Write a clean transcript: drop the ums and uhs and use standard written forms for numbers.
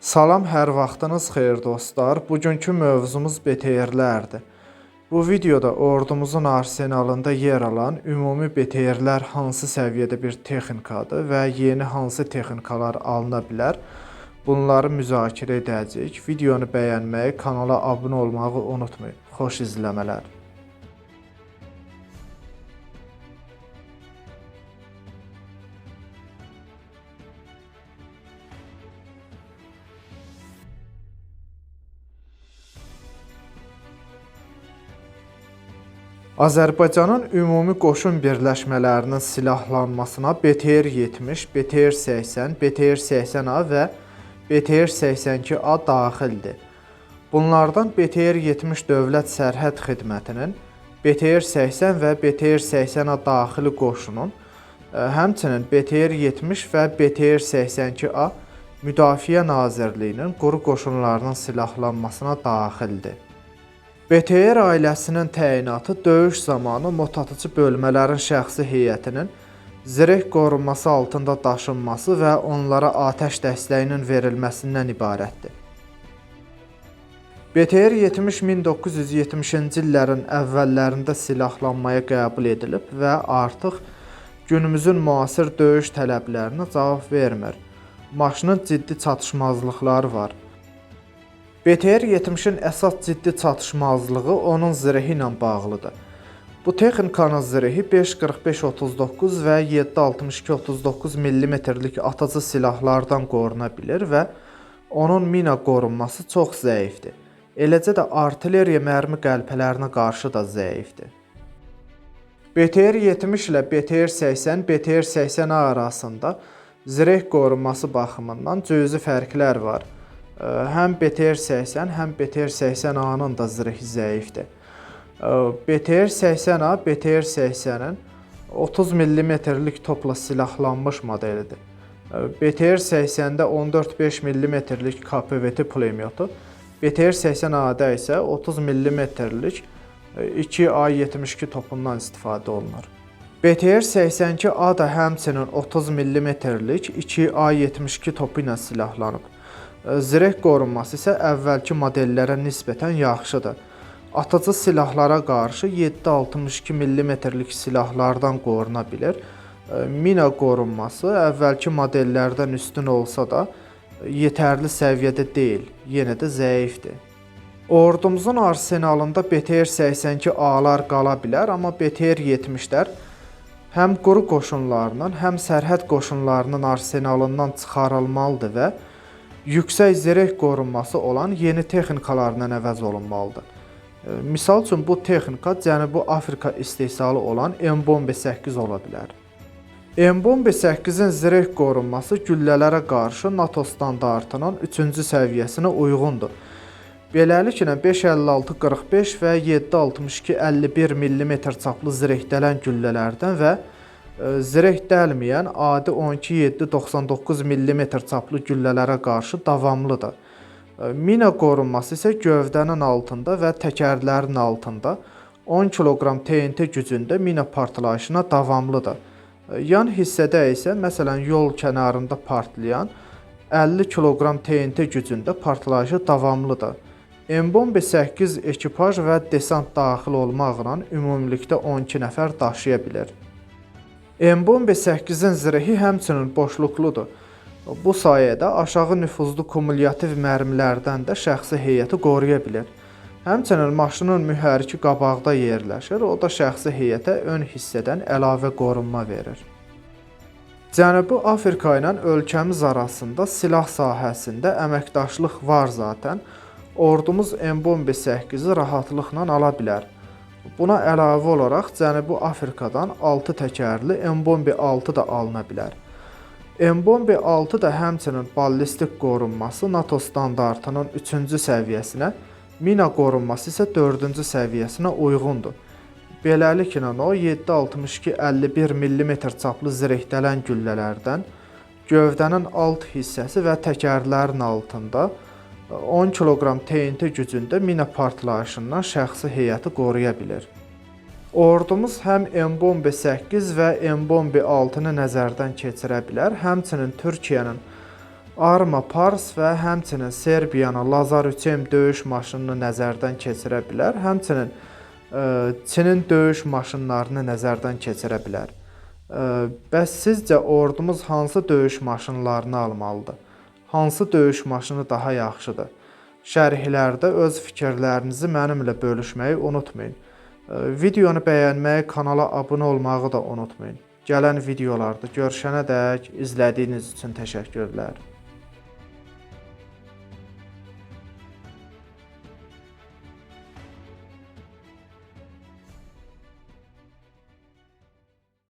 Salam, hər vaxtınız xeyir dostlar. Bugünkü mövzumuz BTR-lərdir. Bu videoda ordumuzun arsenalında yer alan ümumi BTR-lər hansı səviyyədə bir texnikadır və yeni hansı texnikalar alına bilər? Bunları müzakirə edəcəyik. Videonu bəyənməyi, kanala abunə olmağı unutmayın. Xoş izləmələr. Azərbaycanın ümumi qoşun birləşmələrinin silahlanmasına BTR-70, BTR-80, BTR-80A və BTR-82A daxildir. Bunlardan BTR-70 Dövlət Sərhəd Xidmətinin, BTR-80 və BTR-80A daxili qoşunun, həmçinin BTR-70 və BTR-82A Müdafiə Nazirliyinin quru qoşunlarının silahlanmasına daxildir. BTR ailəsinin təyinatı döyüş zamanı motatıcı bölmələrin şəxsi heyətinin zireh qorunması altında daşınması və onlara atəş dəstəyinin verilməsindən ibarətdir. BTR-70 1970-ci illərin əvvəllərində silahlanmaya qəbul edilib və artıq günümüzün müasir döyüş tələblərinə cavab vermir. Maşının ciddi çatışmazlıqları var. BTR-70-in əsas ciddi çatışmazlığı onun zirəhi ilə bağlıdır. Bu texnikanın zirəhi 5.45-39 və 7.62-39 mm-lik atıcı silahlardan qoruna bilir və onun mina qorunması çox zəifdir. Eləcə də artilleriya mərmi qəlpələrinə qarşı da zəifdir. BTR-70 ilə BTR-80, BTR-80A arasında zireh qorunması baxımından cüzi fərqlər var. Həm BTR-80, həm BTR-80A-nın da zirəhi zəifdir. BTR-80A BTR-80-in 30 mm-lik topla silahlanmış modelidir. BTR-80-də 14,5 mm-lik KPVT pulemyotu, BTR-80A-da isə 30 mm-lik 2A72 topundan istifadə olunur. BTR-82A da həmçinin 30 mm-lik 2A72 topu ilə silahlanıb. Zireh qorunması isə əvvəlki modellərə nisbətən yaxşıdır. Atıcı silahlara qarşı 7.62 mm-lik silahlardan qoruna bilir. Mina qorunması əvvəlki modellərdən üstün olsa da yetərli səviyyədə deyil, yenə də zəifdir. Ordumuzun arsenalında BTR-82A-lar qala bilər, amma BTR-70-lər həm quru qoşunlarının, həm sərhəd qoşunlarının arsenalından çıxarılmalıdır və yüksək zireh qorunması olan yeni texnikalarla əvəz olunmalıdır. Misal üçün bu texnika Cənubi Afrika istehsalı olan M-Bombe 8 ola bilər. M-Bombe 8-in zireh qorunması güllələrə qarşı NATO standartının 3-cü səviyyəsinə uyğundur. Beləliklə 5.56-45 və 7.62-51 mm çaplı zirehdələn güllələrdən və zireh dəlməyən adi 12.7-99 mm çaplı güllələrə qarşı davamlıdır. Mina qorunması isə gövdənin altında və təkərlərin altında 10 kiloqram TNT gücündə mina partlayışına davamlıdır. Yan hissədə isə məsələn yol kənarında partlayan 50 kiloqram TNT gücündə partlayışı davamlıdır. M-Bombe 8 ekipaj və desant daxil olmaqla ümumilikdə 12 nəfər daşıya bilir. M-Bombe 8-in zirəhi həmçinin boşluqludur. Bu sayədə aşağı nüfuzlu kumulyativ mərmilərdən də şəxsi heyəti qoruya bilir. Həmçinin maşının mühərriki qabaqda yerləşir, o da şəxsi heyətə ön hissədən əlavə qorunma verir. Cənubi Afrika ilə ölkəmiz arasında silah sahəsində əməkdaşlıq var zaten. Ordumuz M-Bombe 8-i rahatlıqla ala bilər. Buna əlavə olaraq Cənubi Afrikadan 6 təkərli M-Bombe 6 da alına bilər. M-Bombe 6 da həmçinin ballistik qorunması NATO standartının 3-cü səviyyəsinə, mina qorunması isə 4-cü səviyyəsinə uyğundur. Beləliklə o 7.62-51 mm çaplı zirehdələn güllələrdən gövdənin alt hissəsi və təkərlərin altında 10 kiloqram TNT gücündə mina partlayışından şəxsi heyəti qoruya bilir. Ordumuz həm M-Bombe 8 və M-Bombe 6-nı nəzərdən keçirə bilər, həmçinin Türkiyənin Arma Pars və həmçinin Serbiyanın Lazar 3M döyüş maşınını nəzərdən keçirə bilər. Həmçinin Çinin döyüş maşınlarını nəzərdən keçirə bilər. Bəs sizcə ordumuz hansı döyüş maşınlarını almalıdır? Hansı döyüş maşını daha yaxşıdır? Şərhlərdə öz fikirlərinizi mənimlə bölüşməyi unutmayın. Videonu bəyənməyi, kanala abunə olmağı da unutmayın. Gələn videolarda görüşənədək izlədiyiniz üçün təşəkkürlər.